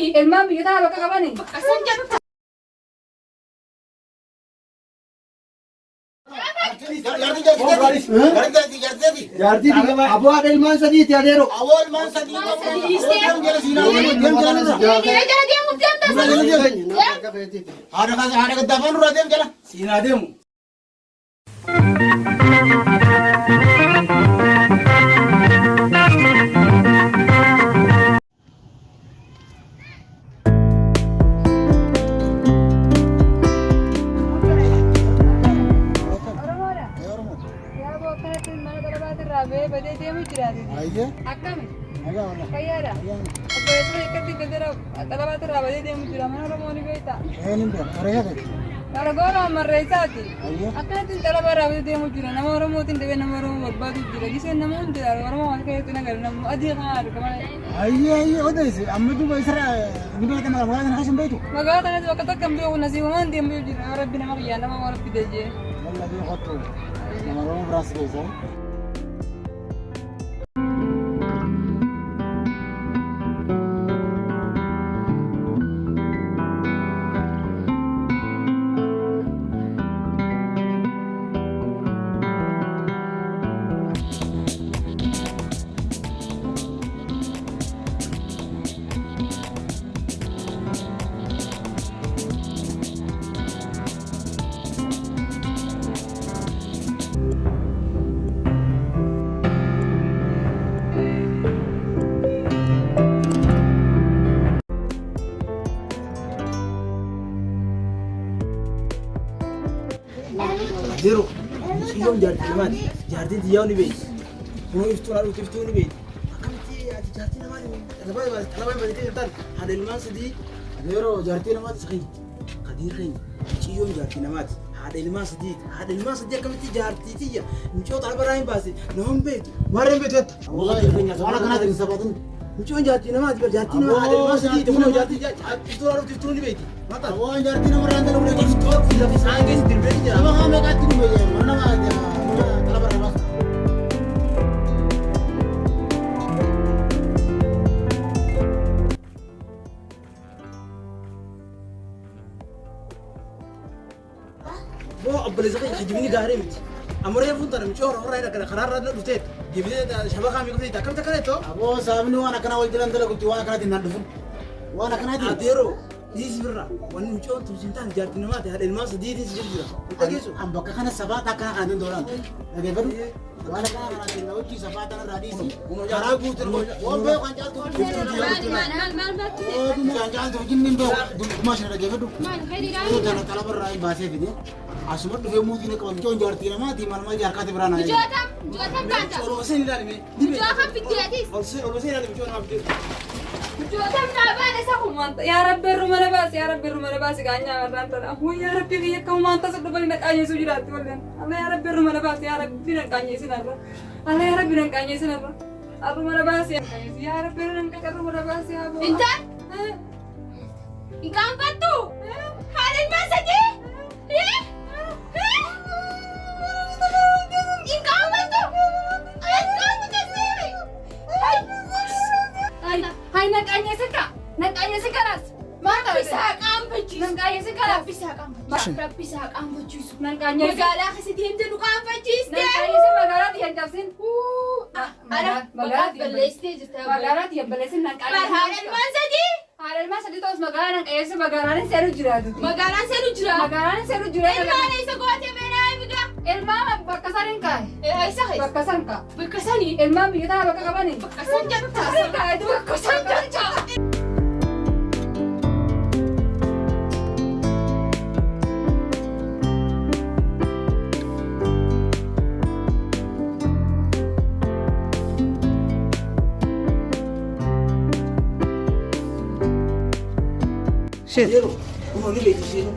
Ilmaan biyya tanaa bakka qabani. Bakka san jetta. Jaartii aboo haadha ilmaan sadiiti adeero. Dhiira jala deemuuf deemta. Haadha gaddaafaan nurraa deem jala. Siinaa deemu. Oromoodha. Yaa boo akkanatti mana xalabaatirraa ba'ee badee deemu jiraate. Ayyee. Akkami? Nagaa walaa. Fayyaadha. Obboleessa akkatti gadara xalabaatirraa badee deemu jira. Mana Oromoo ni beektaa? Een beeku. Reefa beeku. Dargoon marreessaati. Ayyee. Akkanatti xalabaarraa badee deemu jira. Nama Oromootiin dhibee nama Oromoo barbaadu jira. Giseen nama hundi Oromoo wal keessatti nagara nama adii kana argama. Ayyee ayyee odeessi amma duuba isarra ni beekta magaalaa kana keessa hin beektu. Magaalaa kanatti bakka takka hin beeku nasiibumaan deemu jira. Yoo Rabbi nama kiyyaa nama waan fide jee. Walla beekottu nama Oromoo biraas keessa. Yeroo mucayyoon jaartii namaati. Jaartiin xiyyaa ni beekti. Kunoo iftuun haadhuutti iftuu ni beekti. Akkamitti ati jaartii namaati xalabaa xalabaa baatee jirtan haadha ilmaan sadii. Yeroo jaartii namaati Sahi Kadiir keenya mucayyoon jaartii namaati. Haadha ilmaan sadii. Haadha ilmaan sadii akkamitti jaartii tiyya mucayyoo xalabaa irraa hin baase nama hin beektu. Warreen beektu jetta. Waan akkanaatiin hin sabatin. Mucayyoon jaartii namaati bar jaartii namaa haadha ilmaan sadii kunoo jaartii iftuun haadhuutti iftuu ni beekti. Mataa. Waan jaartii namarraa hin dalagu. Iftuun lafa isaan keessa dirbee jira. Nama haa meeqaatti dhume mana nama xalaba irraa baasu. Boo obboleessa keenya kijibni gaarii miti. Amma reefuun tana mucoo horaa irraa kana karaa irraa dhufteet deebitee shabakaa meeqa feeta akkamitti akkana jettoo? Aboo saamni waan akkanaa wal jalaan dalagutti waan akkanaatiin naan dhufin. Waan akkanaatiin. Adeeroo dhiisi birra wanni mucoon tun siin taane jaartii namaati haadha ilmaan sadiitiin si jira. Hin dhageessu. An bakka kana sabaata akkana kana danda'u Dhageeffadhu. Waan akkana kanaatiin na hojii sabaata irraa dhiisi. Karaa guutuu waan beeku kan caaltu. Maal maal maal maal Kan caaltu jinni hin beeku. Dullummaa ishee dhaggeeffadhu. maal khayriidhaan? Tana talaba irraa hin baasee fide. Asuma dhufee muuziin qaban mucoon jaartii namaati maal maal jaarkaati biraa naa eega. Mijootam mijootam baata. Ol osoo hin ilaalime. Mijoo kan fiddeetis. Ol osoo hin ilaalime mucoo namaaf deemu. Mijootam naa baane isa kun. Yaa Rabbi irruma na baasi yaa Rabbi irruma na baasi qaanyaa marraan tana. Wuu yaa Rabbi kiyya akka humaan tasa dhufanii na qaanyeessuu jiraatti walleen. Allah yaa Rabbi irruma na baasi yaa Rabbi na qaanyeessin har'a. Allah yaa Rabbi na qaanyeessin har'a. Arruma na baasi yaa Rabbi irruma na baasi yaa boo. Intal hin qaanfattu. Haadha ilmaan sadii. Hin qaanfattu. Hin qaanfattu. Hay na qaanyeessin ka na qaanyeessin kalaas. Maal Rabbi isaa qaanfachiisu. Nan qaanyeessin kalaas. Rabbi isaa qaanfachiisu. Rabbi isaa qaanfachiisu. Nan qaanyeessin. Magaalaa keessa deemtee nu qaanfachiiste. Nan qaanyeessin magaalaa xiyyan cabsin. Ala Magaalaa balleessitee jirta. Magaalaa xiyyan balleessin nan Haadha qaanyeessin. ilmaan sadii. Haadha ilmaan sadii ta'us magaalaa nan qaanyeessin magaalaan seeru jiraatu. Magaalaan seenu jira. Magaalaan seeru jira. Ilmaan eessa goote meenaa eebiga? Ilmaan bakka san hin kaa'e. Eessa keessa? Bakka san kaa'e. Bakka sanii. Ilmaan biyya tanaa bakka qabani. Bakka san jetta. San kaa'e Bakka san jetta. Adeeroo kunoo ni beekti isheen.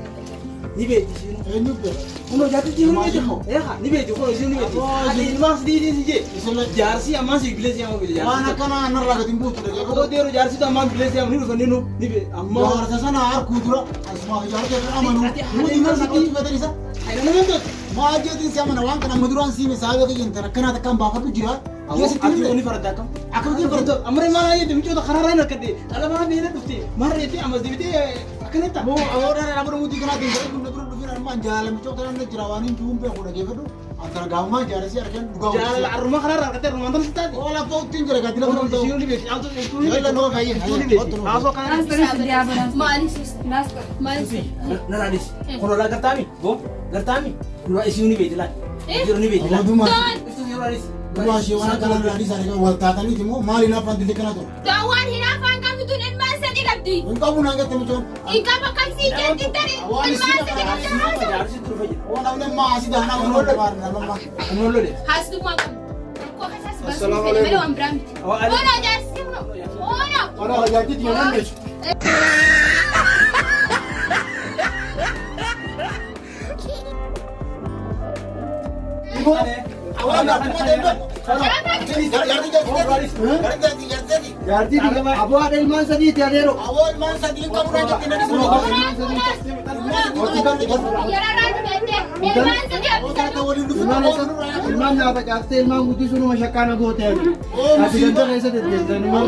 Ni beekti isheen. Eenyu beeku? Kunoo jaartii isheen ni beekti. Eegaa ni beekti kunoo isheen ni beekti. Haadha ilmaan sadiitiin si jee. Jaarsi ammaan si bilee si amma bile Waan jaarsi. akkanaa narraa gadi hin buutu dhaggeeffadhu. Aboo deeroo jaarsitu ammaan bilee si amma ni dhufanii nu ni beekti amma. Jaarsa sana harkuu dura asumaaf jaarsa irra amanu. Ati Nuti ilmaan mana sadii. sadii fedhan isa. Haadha nama hin tolchu. Maa ajjeetiin si amana waan kana amma duraan siime saayibaa kiyyan tan akkanaa takkaan baafadhu jira. Yoo sitti himne ni farda akkam. Akkamitti farda ammaree maal ayyee micoota karaarraa hin harkadde xalabaa beela dhufte maarree fi ammas deebitee akkanetta. Moo awoodhaan nama mutii kanaatiin gara kun dura dhufin armaan jaalala micoota nan jira waan hin tuun beeku dhageeffadhu. Antara gaafummaa jaalasi argan dhugaa. Jaalala arrumaa karaarraa harkattee arrumaan tan sittaati. Oola fa'uutti hin jira gaatti lafa Isiin ta'u. ni beekti. Iftuu ni Yalla beekti. noo fayyee. Iftuu ni beekti. Haasoo kana. Naas tori si diyaaba naas. Maali sister? Naas tori. Maali sister? Naraadis. Kun gartaami. Boo gartaami. Kun isiin ni beekti laal. Yeroo ni beekti laal. Odumaa. Doon! Iftuu yeroo anis. Dhugaa ishee waan akkana irraa dhiisaa wal taataniiti immoo maaliin afaan dilli kana ture. Doon waan hinaafaan qabdu tun ilmaan sadii qabdi. Hin qabu naan jette micoon. Hin qabu akkam sii jetti tani ilmaan sadii qabdi haasa'u. Jaarsi turu fayyada. Waan namni ammaa asii daanaa waan wal dhabaar nama ammaa. Kun lole. Haasdummaa qabdu. Rakkoo keessaas baasuu fedhe malee waan biraa miti. Oono jaarsi kunoo. Oono. Waan hojjaatti yoo dandeessu. Jaartii aboo haadha ilmaan sadiiti adeero. Yararraa dhumeettee ilmaan sadii hambisanii. Ilmaan naa facaaftee ilmaan guddisuu numa shakkaana goote ani. Ati ganda keessa deddeemtan ilmaan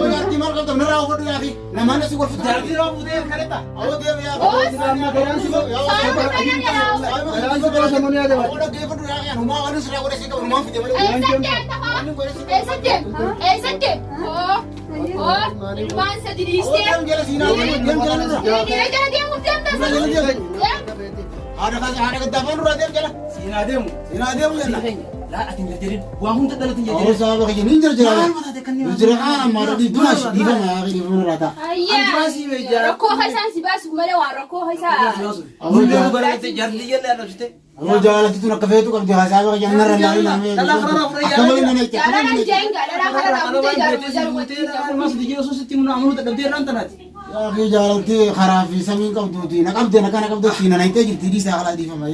Jaarsi nama fuutee kadhata. Garaan si qola sammuu ni adabata. Eessa deemta hoo? Eessa deemta? Eessa deemta? Hoo? Hoo? Ilmaan sadii dhiistee. Dhiira jala deemuuf deemta sadii. Siinaa deemu. Laa ati hin jarjarin. Waa hunda dhalatu hin jarjarin. Ayyaa. Rakkoo keessaan si baasuuf malee waan rakkoo keessaa. Hundee gara jaarsi jala arrabsite. Jaalala jeenga dhalaa kana dhaabutee jaalala jaalala. Jaalalti karaa fi samiin qabduuti na qabde na kana qabduuti na nayitee jirti dhiisaa kalaa dhiifama.